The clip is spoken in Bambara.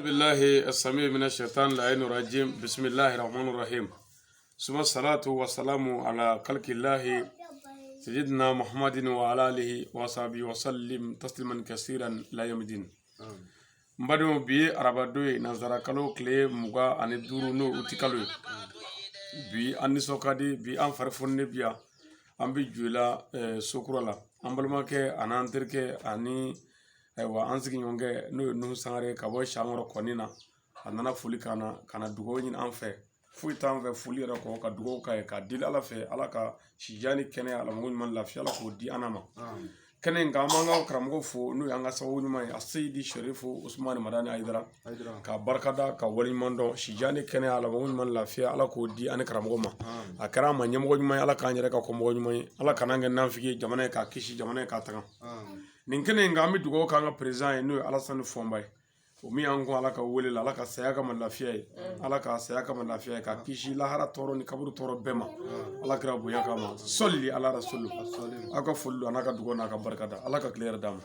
بالله السميع من الشيطان اللعين الرجيم، بسم الله الرحمن الرحيم، ثم الصلاة والسلام على خلق الله سيدنا محمد وعلى آله وصحبه وسلم تسليما كثيرا إلى يوم الدين. N badenw, bi ye arabadon ye, nansara kalo tile 25, n'o uti kalo ye. Bi an nisɔn ka di, bi an fari fununen bi yan. An bɛ Joyila sokura la. An balimakɛ ani an terikɛ ani ayiwa an sigiɲɔgɔnkɛ, n'o ye Nuhu Sangare, ka bɔ Sankɔrɔ kɔni na, a nana foli k'an na, ka na dugawu ɲini an fɛ. Foyi t'an fɛ foli yɛrɛ kɔ, ka dugawu k'a ye, ka deli Ala fɛ, Ala ka sijan ni kɛnɛya, ala ɲuman, lafiya, Ala k'o di an ma. Kɛnɛ in kan, an b'an ka karamɔgɔ fo, n'o y'an ka sababu ɲuman ye, a Seyidi Sɛrifu Usumani Madani Ayidara, ka barikada, ka waleɲuman dɔn. Sijan ni kɛnɛya, ala ɲuman, lafiya, Ala k'o di ani karamɔgɔ ma. A kɛra an ma ɲɛmɔgɔ ɲuman ye, Ala k'an yɛrɛ ka kɔmɔgɔ ɲuman ye, Ala kana kɛ nanfigi ye, jamana ye k'a kisi, jamana ye k'a taga. Nin kɛnɛ in kan, an bɛ dugawu k'an ka président ye, n'o ye Alasani Fɔnba ye, o min y'an kɔn Ala ka wele la. Ala ka saya kama lafiya ye, Ala ka saya kama lafiya ye, ka kisi lahara tɔɔrɔ ni kaburu tɔɔrɔ bɛɛ ma, Ala kɛra bonya kama. Sɔli ala rasulu. Aw ka foli don, a n'a ka dugawu n'a ka barika da. Ala ka tile yɛrɛ d'a ma.